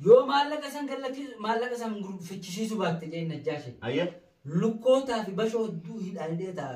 Yoo maallaqa san gallakkisu maallaqa san fichisiisuu baatte jeen Najjaashi. Ayya. Lukkootaa fi bashoo hedduu hidhaan deeta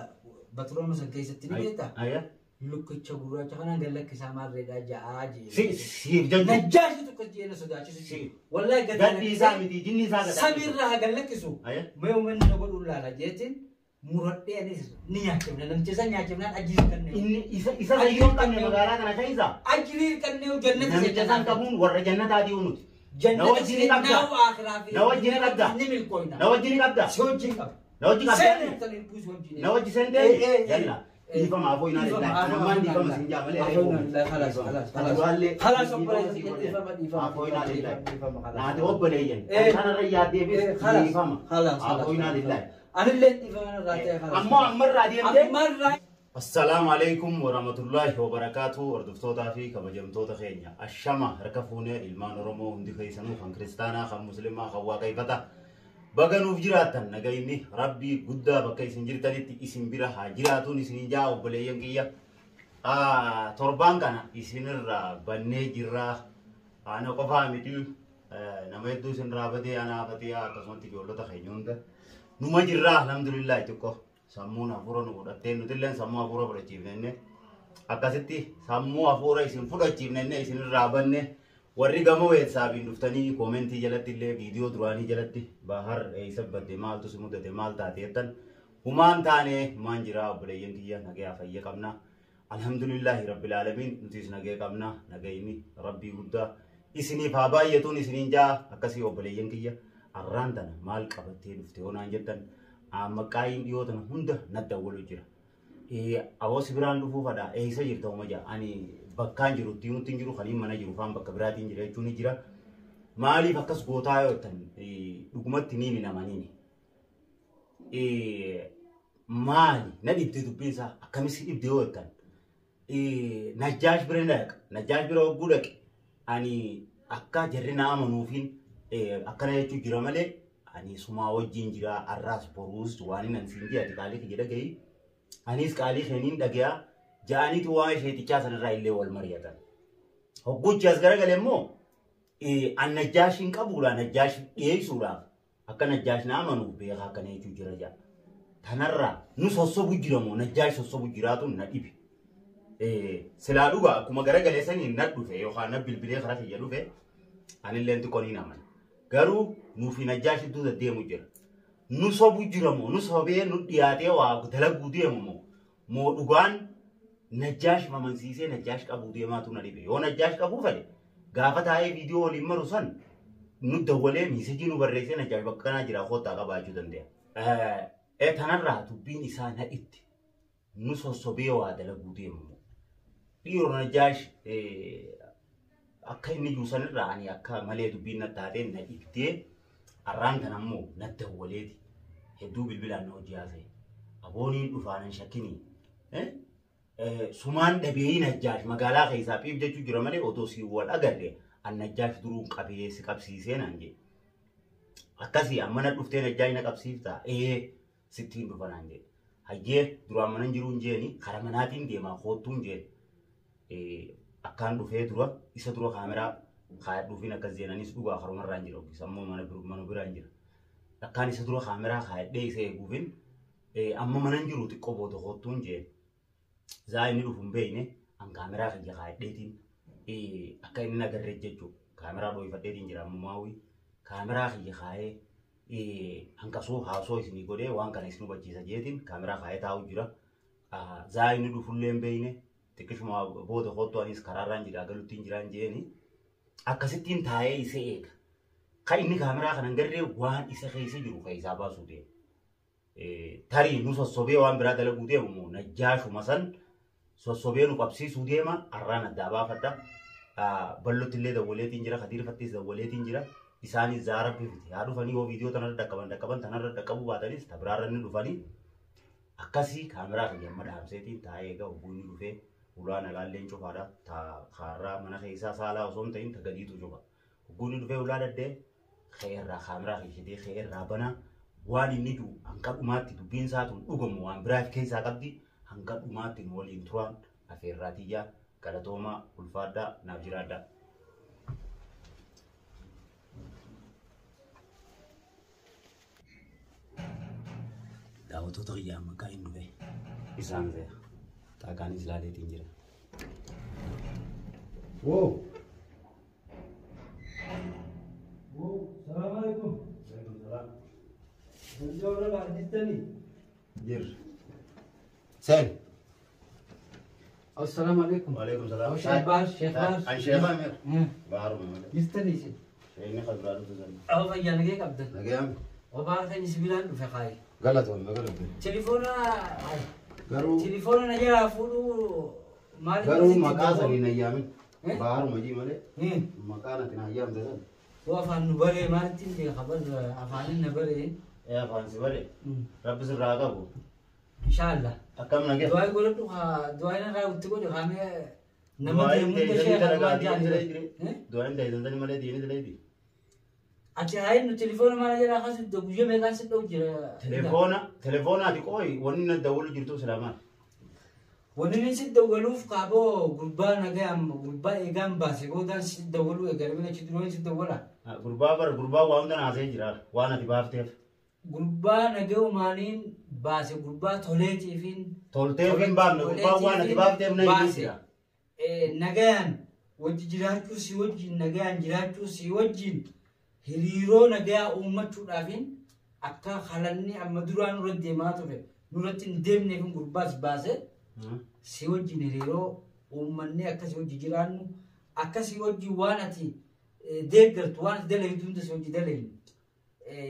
batrooma san keessatti ni beektaa? Ayya. Lukkicha gurraacha kanaan gallakkisaa maarreedhaa ja'aa jee. Si siif jajju. Najjaashi tokko jee na sodaachisu. Si. Wallahi gadi Gaddi isaa miti jinni isaa gad. Samiirraa haa gallakkisu. Ayya. Mee uummanni na godhuun laala jeetiin muradhee anis ni nyaachifna. Namicha san nyaachifnaan ajjirii kanneen. Inni isa isa sayyoo hin qabne magaalaa kana keessa. Ajjirii kanneen jannata Namicha san qabuun warra jannataatii nuti. Na Jannata wajjin ni qabda. seenaa akhiraa fi Na wajjin ni qabda. Ni milkoofna. Na wajjin ni qabda. Si wajjin qaba. Na wajjin qabda. Seenaa tan ilbuu si wajjin. Na wajji sen Eh, deemi. eh, eh. Yalla. Dhiifama afoo inaa Dhiifama, lillahi. afoo Namaan inaa dhiifama lillahi. sin jaa malee. Afoo inaa lillahi. Khalas, khalas, khalas. Duraallee. Khalas, obboleessi kee dhiifama, dhiifama, Afoo inaa lillahi. dhiifama, khalas. Naati obboleeyyan. Eh. Kanarra yaaddeefis Eh, khalas, dhiifama. khalas, khalas. Afoo inaa lillahi. Anillee dhiifama irraa ta'e khalas. Ammoo ammarraa deemtee. Ammarraa Assalaamu alaikum warahmatullahi wabarakaatu hordoftootaa fi kabajamtoota keenya ashama harka fuunee ilmaan Oromoo hundi keessanuu kan kiristaanaa kan muslimaa kan waaqeffata baga nuuf jiraattan nagayni rabbii guddaa bakka isin jirtanitti isin bira haa jiraatuun isin jaa obboleeyyan kiyya torbaan kana isinirraa bannee jirraa ana qofaa miti nama hedduu isinirraa badee anaa fatiyaa akkasumatti ijoollota keenya hunda numa jirraa alhamdulillah xiqqoo sammuun hafuura nu fudhattee nutilleen sammuu hafuura fudhachiifne inni akkasitti sammuu hafuura isin fudhachiifne inni isinirraa banne warri gama weetsaabiin dhuftanii koomentii jalatti illee viidiyoo duraanii jalatti bahar eessa badde maaltu si mudate maal taate jettan humaan taane humaan jira obboleeyyan kiyya nagayaa fayya qabna alhamdulillahi rabbil aalamiin nutis nagaya qabna nagayni rabbii guddaa isiniif haa baay'atuun isiniin jaa akkasii obboleeyyan kiyya arraan tana maal qabattee dhufte yoonaan jettan maqaayin dhiyoo tana hunda natti awwalu jira. Awoo si biraan dhufuu fadha eessa jirta uma jaa ani bakkaan jiru itti nutti hin jiru kaniin mana jiru faan bakka biraatiin jira jechuun ni jira. Maaliif akkas gootaa yoo jettan dhugumatti niin namaniini. Maali na dhibde dubbiin isaa akkamis dhibde yoo jettan Najjaash bira ni dhaqa. Najjaash bira hogguu dhaqe ani akka jarri na amanuufiin akkana jechuu jira malee ani sumaa wajjin jira arraas boruus waan inni siin jedhe ati qaalii kiyya dhagahi anis qaalii keeniin dhagayaa ja'aniitu waan sheetichaa sanarraa illee wal mari'atan. Hogguuchi as garagale immoo an Najjaashiin qabuudha Najjaash dhiyeessuudhaaf akka Najjaash na amanuuf beekaa akkana jechuu jira ja'a. Tanarraa nu sossobu jira moo Najjaash sossobu jiraatu na dhibe. Silaa dhugaa akkuma garagalee saniin na dhufe yookaan na bilbilee karaa kiyya dhufe anillee xiqqoo ni amana. Garuu nuufi Najjaash hedduu deddeemu jira. Nu sobu jira moo nu sobee nu dhiyaatee waa dalaguu deemu moo moo dhugaan Najjaash amansiisee Najjaash qabuu deemaatu na dhibe. Yoo Najjaash qabuu fedhe gaafa taa'ee viidiyoo waliin maru san nu dawwalee miisejii nu barreessee Najjaash bakka kanaa jira kottaa qabaachuu danda'a. Tanarraa dubbiin isaa na dhibde. Nu sossobee waa dalaguu deemu moo. Dhiiroo Najjaash akka inni jiru sanirraa ani akka malee dubbiin na taatee na dhibdee arraan tan ammoo na dawwaleeti hedduu bilbilaan na hojii haasa'e. Abooniin dhufaa nan shakkinii. Sumaan dhabeeyii Najjaash magaalaa keessaa phiif jechuu jira malee otoo si wal agarre an Najjaash duruun qabee si qabsiisee naan jedhe. Akkasii amma na dhuftee Najjaash na qabsiiftaa? Ee sittiin dhufa naan jedhe. Hayyee duraan mana hin jiru hin jeeni kara manaatiin deemaa koottuu hin jeen. Akkaan dhufee dura isa dura kaameraa kaayadhuufiin akkas jeen anis dhugaa karumarraa hin jira oggisa ammoo mana biraa hin jira. Akkaan isa dura kaameraa kaayadhee isa eeguufin amma mana hin jiru xiqqoo booda koottuu hin jeen. Zaa inni dhufu hin beekne an kaameraa kiyya kaayadheetiin akka inni nagarree jechuudha. Kaameraa dhooyfadheetiin jira ammoo maawwi kaameraa kiyya kaayee hanqasuu haasoo isinii godhee waan kana isin hubachiisa jeetiin kaameraa kaayee taa'u jira. Zaa inni dhufullee hin beekne xiqqishuma booda koottuu anis karaarraan jira galuttiin jiraan jeeni akkasittiin taa'ee isa eega. Kan inni kaameraa kana hin garree waan isa keessa jiru keessaa baasuu deema. Tarii nu sossobee waan biraa dalaguu deemu moo Najjaashuma san sossobee nu qabsiisuu deema arraan addaa baafadha. Ballotti illee dawwaleetiin jira, Kadiirfattis dawwaleetiin jira. Isaanis zaa rabbi fite. Haa dhufanii yoo viidiyoo tanarra dhaqqaban dhaqqaban tanarra dhaqqabuu baatanis ta biraarra ni dhufanii. Akkasii kaameraa kiyya amma dhaamseetiin taa'ee egaa hogguu inni dhufee ulaan alaalleen cufaadha. Ta kaarraa mana keessaa saalaa osoo hin ta'in ta gadiitu cufa. Hogguu inni dhufee ulaa dhaddee ka'eerraa kaameraa kiyya ka'eerraa banaa waan inni jiru hanga dhumaatti dubbiin isaa tun dhugamu waan biraaf keessaa qabdi hanga dhumaatti nu waliin turaan afeerraa tiyyaa galatoomaa ulfaadhaa naaf jiraadhaa. Daawwattoota kiyyaa maqaa hin dhufe. Isaan se'a. Xaaqaanis ilaaleetiin jira. Woo! Salaam alaikum. Buongiorno, jirtanii? Jirra. Seen. Assalaamu alaikum. Waalaikum salaam. Sheekh Baar, Sheekh Baar. An Sheekh Amir. Baaruma malee. Jirtanii isin? Sheekni kan biraa dhuftu sana. Awa fayyaa nagee qabdan. Nagayaan. Obaa kan sibiilaan dhufe kaayi. Galatoon galatoon. Telefoona Garuu telefoona na jalaa fuudhuu maaliif garuu isitti maqaa dawwal- saniin ayyaamin. Eh? Baaruma jii malee. Hmm. Maqaan ati na ayyaamte sana. Waa afaan nu baree maalitti hin beeka bar afaanin na baree. Ee afaan si bare. Rabbi sirraa qabu. Inshaallah. Akkam nagee. Du'aa godhadhu haa du'aa irraa itti godhe kaamee nama Du'aan deemu hunda teessanii sheekha dalagaa waan diinii jaalladhu. dalagdi. Du'aan teessanii malee diinii dalagdi. Ati haa inni telefoona mana jalaa kasu guyyaa meeqaan si dha'u jira. Telefoona telefoona ati qooyi wanni na dawwalu jirtu silaamaan. Wanni inni si dawwaluuf kaaboo gurbaa nagaan gurbaa eegaan baase boodaan si dawwaluu eegalee achi duraan si dawwala. Gurbaa bara gurbaa waa hunda naasee jira waan ati baafteef. Gurbaa nagaumaaniin baase gurbaa toleetiifiin. Tolteef hin baafne gurbaa waan ati baafteef na hin jira. Nagayaan wajji jiraachuu si wajjin nagayaan jiraachuu si wajjin hiriiroo nagayaa uummachuudhaafin akka halanni amma duraan nurra deemaa ture nurratti hin deemneef gurbaas baase si wajjin hiriiroo uummanni akka si wajji jiraannu akka si wajjin waan ati deeggartu waan ati dalagdu hunda si wajji dalagnu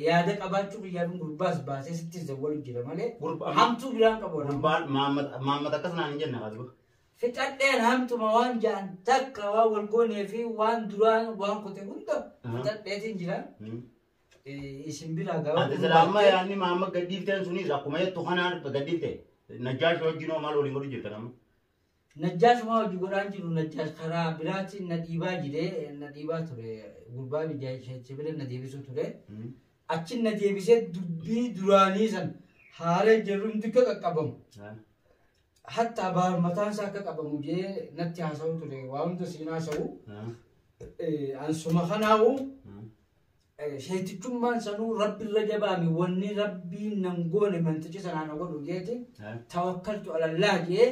yaada qabaachuu biyyaafin gurbaas baasee sittis dawwalu jira malee hamtuu biraan qabu. Gurbaan Maammat akkas naan hin jenne kaasuu. Fixadheen hamtuma waan ja'an takka waan wal goonee fi waan duraan waan kote hunda fixadheetiin jira. Isin biraa gaafa. Ati silaamma yaadni Maammat gaddiifteen sunis akkuma jettu kanaan gaddiifte. Najjaash wajjin hoo maal waliin godhu jirtan amma? Najjaash maa hojii godhaan jiru Najjaash karaa biraatiin na dhiibaa jiree na dhiibaa ture gurbaa biyya bira na deebisuu ture. Achi na deebisee dubbii duraanii san haala jirru hundi akka qaqqabamu. Hatta baar mataan isaa akka qabamu jee natti haasa'u ture waa hunda siin haasa'u. Ansuma kanaawu sheetichummaan sanuu rabbi irra jabaami wanni rabbiin nan goone mantichi sanaan godhu jeeti tawakkaltu alallaa jee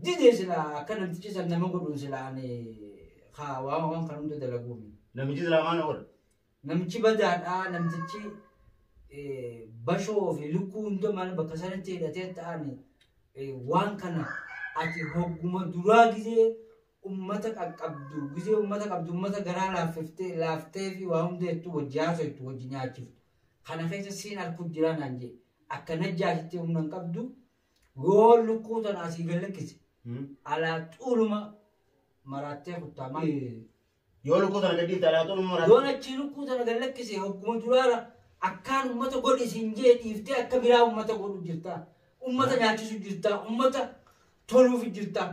didee sila akka namtichi san nama godhuun sila ani waan waan kan hunda dalaguumi. Namichi silaamaan godha. Namichi badaadhaa namtichi bashoo fi lukkuu hunda maal bakka sanatti hidhatee ta'an waan kana ati hogguma duraa gizee ummata qaqqabdu gizee ummata qabdu ummata garaa laaffiftee laaftee fi waa hunda jettu wajji haasoftu wajji nyaachiftu kana keessa siin harkuu jiraa naan jee akka najjaashitti humna hin qabdu yoo lukkuu tana asii gallakkise alaa xuuluma maraattee kuttaamaa. Yoo lukkuu tana gaddiifte alaa xuuluma maraattee. Yoon achi lukkuu tana gallakkise hogguma duraara akkaan ummata godhi siin jee dhiiftee akka biraa ummata godhu jirta. Ummata nyaachisu jirta. Ummata toluuf jirta.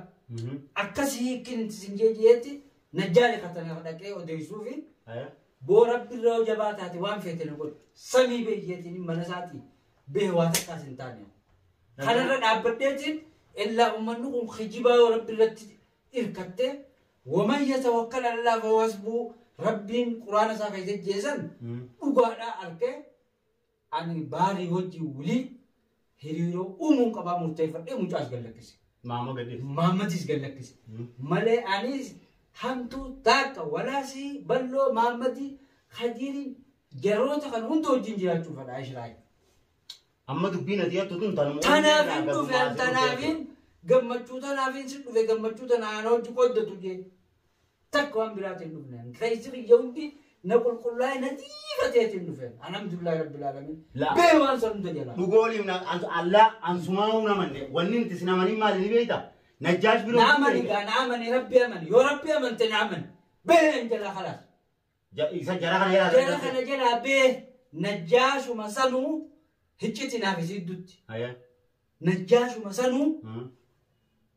Akkasii hiikkin siin jee jeetti najjaali katana dhaqee odeessuufi boo rabbi irra jabaa taate waan feete na godhu. Samii beeyyeetiin mana isaatii bee waa takkaas hin taane. Kanarra dhaabbadheetiin illaa uummanni kun kijibaa yoo rabbi irratti hirkattee waman yatawakkal alaa fahuwa hasbuhu rabbiin quraana isaa keessatti jeesan dhugaadhaa arkee ani baarii wajjin wulii hiriiroo uumuun qabaa murteeffadhee mucaas gallakkise. Maamma gaddiifte. Maammatis gallakkise. Malee anis hamtuu takka walaasii balloo maammadii hajiriin jaroota kan hunda wajjin jiraachuu fedha Israa'el. Amma dubbiin ati jettu tun tanuma. Tanaafin dhufe tanaafin gammachuu tanaafin si dhufe gammachuu tanaan hojii qoddatu jee takka waan biraatiin dhufne keessi kiyya hundi na qulqullaa'e na diifateetiin dhufe alhamdulillahi rabbil alamin bee waan san hunda jalaa. Dhugooliif allaa ansumaa namanne wanni nuti sin amanii maali ni beekta? Najjaash biroo. Na amani gaa na amani rabbi amani yoo rabbi amante na amani bee jalaa khalaas. Isa jara kana jalaa. Jara kana jalaa bee najjaashuma sanuu hicciti naaf isiddutti. Najjaashuma sanuu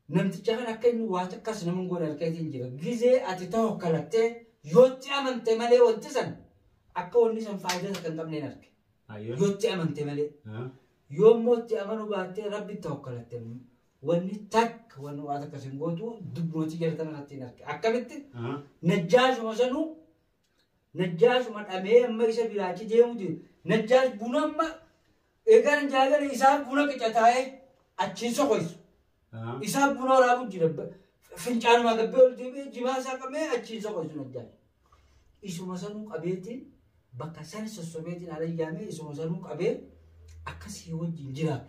namticha kan akka inni waa takkas nama hin goone harkeetiin jira. Gizee ati tawakkalattee yootti amante malee wanti san akka wanni san faayidaa takka hin qabneen arge. Yootti amante malee. Yoommoo itti amanuu baattee rabbi tawakkalatte wanni takka wanni waa takkas hin gootu dubbumatti jara tana irratti hin arge. Akkamitti najjaashuma sanuu najjaashuma dhamee amma isa biraachi deemu jiru. Najjaash buna amma Eegaan jaalala isaa buna qicataa'ee achiin soqoysu. Isaa buna waraabu jira. Fincaanumaa gabbee ol deebi'ee jimaa isaa qabee achiin soqoysu Najjaash. Isuma sanuu qabeetiin bakka sana sossobeetiin ala yaamee isuma sanuu qabee akkasii wajjin jiraatu.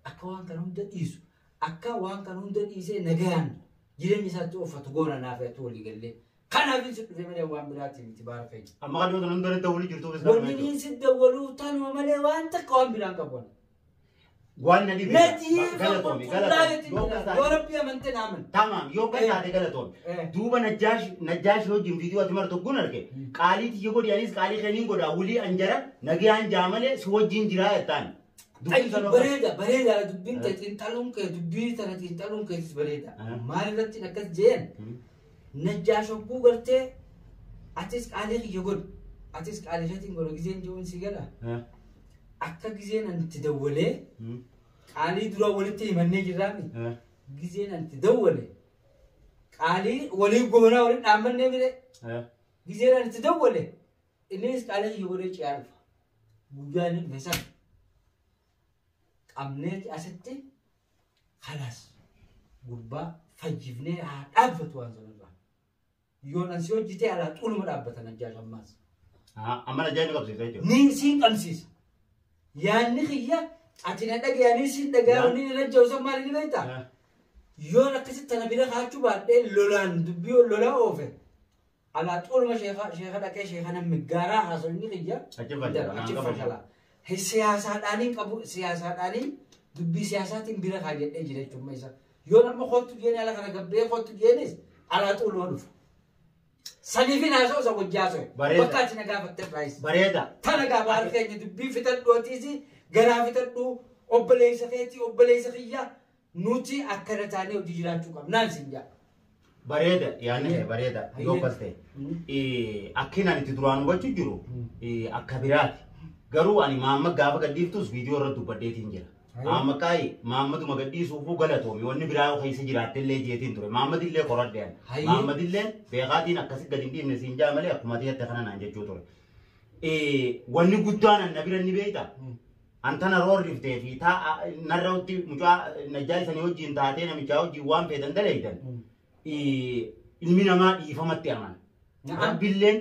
Akka waan kana hunda dhiisu. Akka waan kana hunda dhiisee nagayaan jireenya isaatti uffatu goona naaf atu walii gallee. Kanaaf si dhufe malee waan biraatiin miti baara keenya. Amma kan dhiyootan hunda dawwalii jirtuufis Wanni niin si dawwaluu tanuma malee waan takka waan biraan qabu. Waan na dhibe. Natii Galatoomi galatoomi. Yoo akkas Yoo taate rabbi amante naaman. tamaam yoo akkas taate galatoomi. Duuba Najjaash wajjin viidiyoo ati martu kun arge qaalii tiyya godhi anis qaalii keeniin godha wulii anjara nagayaan jaa malee si wajjin jiraa jettaan. Dubbiin sana Bareeda bareeda dubbiin kee xiinxaluun kee dubbii tana xiinxaluun keetis bareeda. Maal irratti akkas jeen Najjaash hogguu gartee atis qaalii kiyya godhi atis qaalii keetiin godha gizeen jiruun si gala. Akka gizeen anti dawwalee qaalii dura walitti himannee jirraami. Gizeen anti dawwale qaalii walii goonaa waliin dhaammannee mire gizeen anti dawwale innis qaalii kiyya godhee ciyaa dhufa. Guyyaa inni dhufe sana qabneeti asitti kalaas gurbaa fayyifnee haa dhaabbatu waan sanarraa. Yoon ansi hojjetee alaa xuluma dhaabbata Najjaash ammaas. Amma Najjaash ni qabsiisa jechuudha. Niin siin qabsiisa. Yaanni kiyya ati na dhagayanii siin dhagayaa wanni ni rajja'u san maali ni beektaa? Yoon akkasitti tana bira kaachuu baadhee lolaan dubbii lolaa oofe. Alaa xuluma sheeka dhaqee sheeka namni gaaraa haasofni kiyya. Achi fashala. Achi fashala. Siyaasaadhaaniin qabu siyaasaadhaaniin dubbii siyaasaatiin bira kaa jedhee jira jechuudha isa. Yoon amma kottu jeeni ala kana gabbee kottu jeenis alaa xuluma dhufa. Saniifin haasa'u isa wajji haasa'u. Bareeda. Bakka ati na gaafatte irraayis. Bareeda. Tana gaafaa keenya dubbii fixadhootiis garaa fixadhuu obboleessa keetii obboleessa kiyya nuti akkana taanee hojii jiraachuu qabnaan siin jaa. Bareeda yaadni kee bareeda yoo akkas ta'e. Akkinaan itti duraan hubachuu jiru akka biraati. Garuu ani maamma gaafa gadhiiftus viidiyoo irra dubbadheetiin jira. Maamma kaayi maammaduma gadhiisuufuu galatoomi wanni biraa yoo keessa jiraattellee jeetiin ture. Maammadillee qoradhe ani. Maammadillee beekaatiin akkasi gadi hin dhiifne siin jaa malee akkuma ta'e kana naan jechuu ture. Wanni guddaan an na bira ni beekta. Antana roorriftee fi narra utti mucaa Najjaa isanii wajjin taatee namichaa wajjin waan feetan daleeytan. Ilmi namaa dhiifamatti amana. Rabbiilleen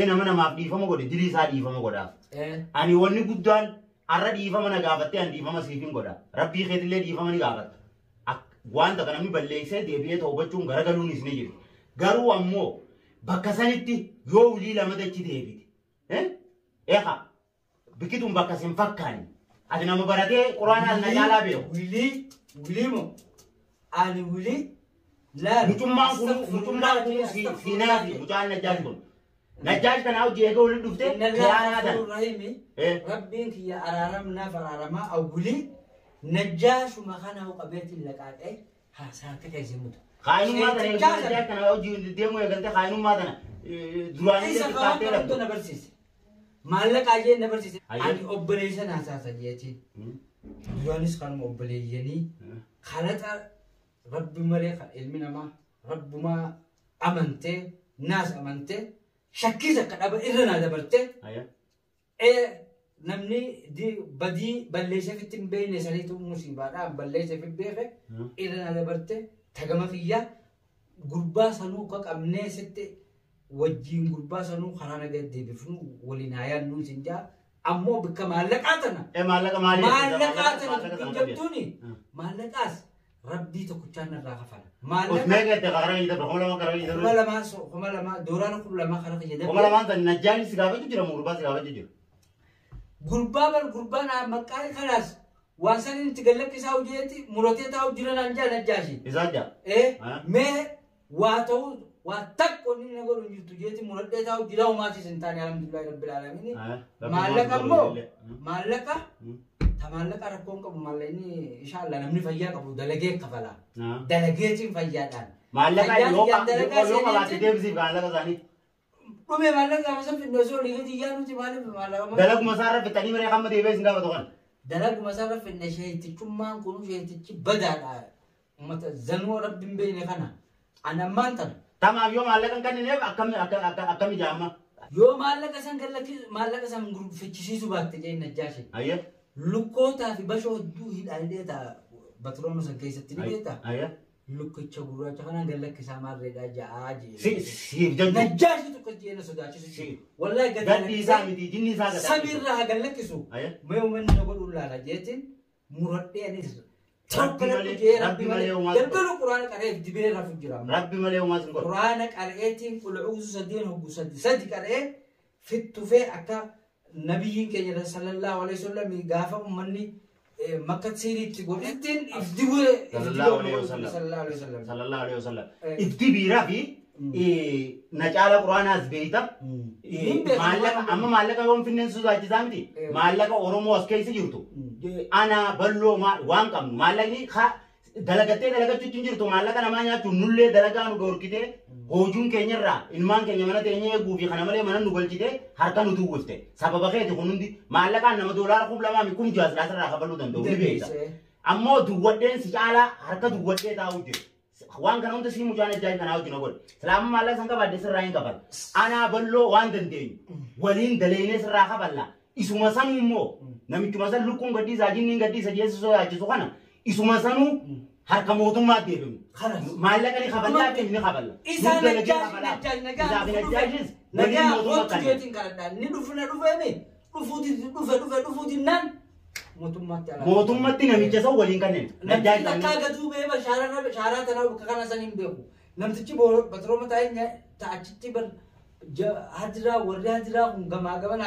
nama namaaf dhiifama godhe dilii isaa dhiifama godhaaf. Ani wanni guddaan har'a dhiifama na gaafattee ani dhiifama siif hin godha. Rabbii keetillee dhiifama ni gaafatta. Waan takka namni balleessee deebi'ee toobachuun garagaluunis ni jiru. Garuu ammoo bakka sanitti yoo ulii lama dachi deebite. Eeqa bikituun bakka sin fakkaanne. Ati nama baratee quraanaa na caalaa beeku. Wilii wilii moo ani wilii laal. Mucummaan kun siinaa fi mucaan Najjaash kun. Najjaash kanaa hojii eega waliin dhuftee kiyaanaa tana. Rahimi rabbiin kiyya araaram naaf araaramaa awwilii Najjaashuma kana qabeetiin laqaaqee haasaatti keessa mutu. Kaayinummaa tana eeguu Najjaash kanaa hojii deemuu eegalte kaayinummaa tana duraan Isa illee kawaan xiqqaattee kana dhabdu. na barsiise. Maallaqaa jee na barsiise. Hayyee. Ani obboleessa naasaasa jeetiin. Duraanis kanuma obboleeyyanii kalaqa rabbi malee kan ilmi namaa rabbumaa amantee naas amantee shakkiis akka dhaba irra naa dabartee namni badii balleesseefitti hin beekne saniitu musiibaadhaan balleesseef hin beekne irra naa dabarte tagama kiyyaa gurbaa sanuu akka qabnee sitti wajjiin gurbaa sanuu karaa nagaa deebifnu waliin haa yaadnu sin jaa ammoo bikka maallaqaa tana Maallaqa maalii? maallaqaa tana dubbiin jabduuni maallaqaas rabbii tokkichaan irraa kafala maallaqa Meeqa itti karaa hin dabra 2000 karaa hin kuma dabra. lamaa 2000 doolaara 2000 karaa kiyya Kuma lamaan tan Najjaash si gaafachuu jira moo gurbaa si gaafachuu jira? Gurbaa bar gurbaa naa maqaa kanaas waan saniin itti gallakkisaa hojeeti muratee taa'u jira naan jaa Najjaashi. Isaa jaa. Mee waa ta'u waa takka inni na godhu hin jirtu jeeti muradhee taa'u jira homaatis hin taane alhamdulillahi rabbil aalamiin. Maallaqa immoo maallaqa ta maallaqa rakkoon qabu maallaqni inshaallah namni fayyaa qabu dalagee kafala. Dalageetiin fayyaadhaan. Maallaqa Fayyaan yoo kiyyaan dalagaa qabaatte seeneetiin deebisiif maallaqa isaanii. Dhume maallaqa gaafa san fidne osoo olii gadi iyyaa nuti maaliif maallaqa Dalaguma isaa irra fixanii maree hamma deebi'ee sin gaafatu kana. Dalaguma isarra fidne sheetichummaan kun sheetichi badaadha. Uummata zanuu rabbi hin beekne kana. Ani ammaan tana. Tamaaf yoo maallaqa hin kennineef akkami jaamma? Yoo maallaqa san gallakki maallaqa san fichisiisuu baatte jeen Najjaashi. Ayyee. Lukkootaa fi bashoo hedduu hidhaan ta'a batrooma san keessatti ni beektaa? Ayya. Lukkicha gurraacha kanaan gad lakkisaa maarreedhaa ja'aa jee. Siif jechuun. Najjaashi tokko jeena sodaachisu. Si. Wallahi gad Gaddi isaa miti jinni isaa gad. Samiirraa haa gad lakkisu. Ayya. Mee uummanni na godhuun laala jeetiin muradhee anis Rabbi malee- jee Rabbi malee uumaa Galgala quraana qaree dibee rafu jira. Rabbi malee uumaa sin godhu. Quraana qareetiin qul'uusu sadeen hoggu sadi sadi qaree fittufee akka nabiyyiin keenya sallallahu alaihi wasallam gaafa uummanni makka siiriitti godhettiin if dibee Sallallahu alaihi wasallam. Sallallahu alaihi wasallam. Sallallahu alaihi wasallam. Eh. Ifti biiraa fi na caala quraanaas beeyta. Hin beeku. Maallaqa amma maallaqa yoon finneen sodaachisaa miti. Eh. Maallaqa Oromoo as keessa jirtu. Ana balloo waan qabnu maallaqni dalagattee dalagachuutti hin jirtu maallaqa namaa nyaachuun nullee dalagaa nu dhorkitee hoojuun keenyarraa ilmaan keenya mana teenya eeguu fi kana malee mana nu galchitee harka nu duwwifte. Sababa keeti kun hundi maallaqaan nama doolaara 2000 6,000 silaa kafaluu danda'u ni beekta. Ammoo duwwadheen si caalaa harka duwwadhee taa'u jiru. Waan kana hunda sii mucaan ajjaa'i kanaa wajjin godhe. Silaama maallaqa san qabaadde sirraa hin kafala. Anaa balloo waan dandeenyu waliin daleynee sirraa kafalla. Isuma sanuu immoo namichuma san lukkuun gadhiisaa jinniin gadhiisa jeessu sodaachisu kana isuma sanuu harka mootummaa deebimu. Kanas. Maallaqa ni kafallaa fi ni kafalla. Isaa Nu dalagee najjaashi kafalaa. najjaashi nagaa Isaa fi najjaashis waliin nagaa mootummaa kootu kanneen. jeetiin kadhadhaa ni dhufna dhufeemi dhufuuti dhufe dhufe dhufuuti nan mootummaatti alaa. Mootummatti namicha san waliin kanneen. Namtichi Najjaashi takkaa gatuu beeba shaaraa tanaa bakka kana san hin beeku. Namtichi batrooma taa'ee achitti bar hadiraa warri hadiraa kun gamaa gaman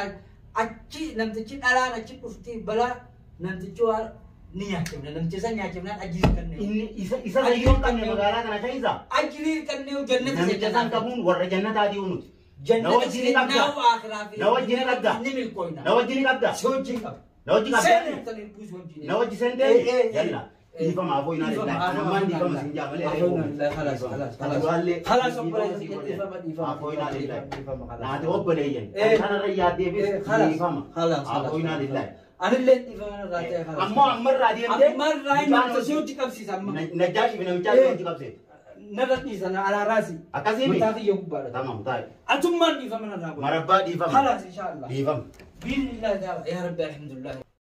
achi namtichi dhalaan achi dhufti balaa namtichi waan ni nyaachifna namtichi san nyaachifnaan ajirii kanneen. Inni isa san yoo qabne magaalaa kana keessa Ajirii kanneen jannata namicha san qabuun warra jannataatii nuti. Na Jannata wajjin qabda. seenaa akhiraa fi Na wajjin qabda. ni milkooyna. Na wajjin qabda. Si wajjin qaba. Na wajjin qabda. Seenaa tan hin buusu wajjin. Na wajji seentee? Yalla. Dhiifama afoo inaa lillahi. Anammaan dhiifama sin jaa malee. خلاص dhiifama Afoo inaa lillahi. dhiifama خلاص Naati obboleeyyan. Eh. Kanarra yaaddeefis خلاص dhiifama. خلاص Afoo inaa lillahi. Anillee dhiifama irraa ta'e خلاص Ammoo ammarraa deemtee. Ammarraa inni si hojii qabsiisa amma. Najjaashii fi namichaa si hojii qabsiisa. Narra dhiisa na alaaraasi. Akkasii mi? Mataa kiyya gubbaadha. Tamam taa'e. Atummaan dhiifama narraa godhe. Marabbaa dhiifama. خلاص ان شاء الله Dhiifama. باذن الله تعالى يا ربي الحمد لله.